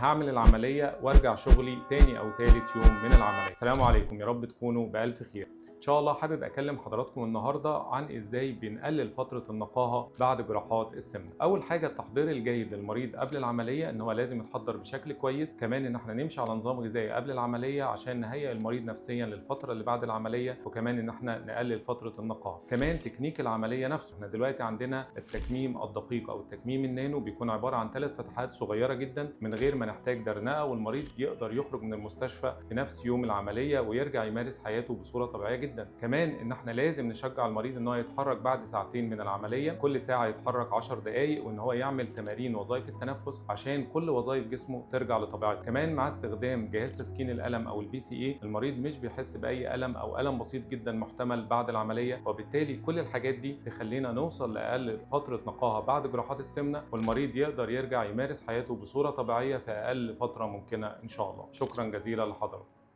انا هعمل العملية وارجع شغلي تاني او تالت يوم من العملية. السلام عليكم، يا رب تكونوا بالف خير. ان شاء الله حابب اكلم حضراتكم النهارده عن ازاي بنقلل فترة النقاهه بعد جراحات السمنة. اول حاجة التحضير الجيد للمريض قبل العملية، ان هو لازم يتحضر بشكل كويس، كمان ان احنا نمشي على نظام غذائي قبل العملية عشان نهيئ المريض نفسيا للفترة اللي بعد العملية، وكمان ان احنا نقلل فترة النقاهه. كمان تكنيك العملية نفسه، احنا دلوقتي عندنا التكميم الدقيق او التكميم النانو، بيكون عبارة عن 3 فتحات صغيرة جدا من غير ما نحتاج درنقه، والمريض يقدر يخرج من المستشفى في نفس يوم العملية ويرجع يمارس حياته بصورة طبيعية جدا. كمان ان احنا لازم نشجع المريض ان هو يتحرك بعد ساعتين من العملية، كل ساعة يتحرك 10 دقائق، وان هو يعمل تمارين وظائف التنفس عشان كل وظائف جسمه ترجع لطبيعتها. كمان مع استخدام جهاز تسكين الالم او ال PCA، المريض مش بيحس باي الم او الم بسيط جدا محتمل بعد العملية، وبالتالي كل الحاجات دي تخلينا نوصل لاقل فترة نقاهه بعد جراحات السمنة، والمريض يقدر يرجع يمارس حياته بصورة طبيعية في اقل فترة ممكنة ان شاء الله. شكرا جزيلا لحضراتكم.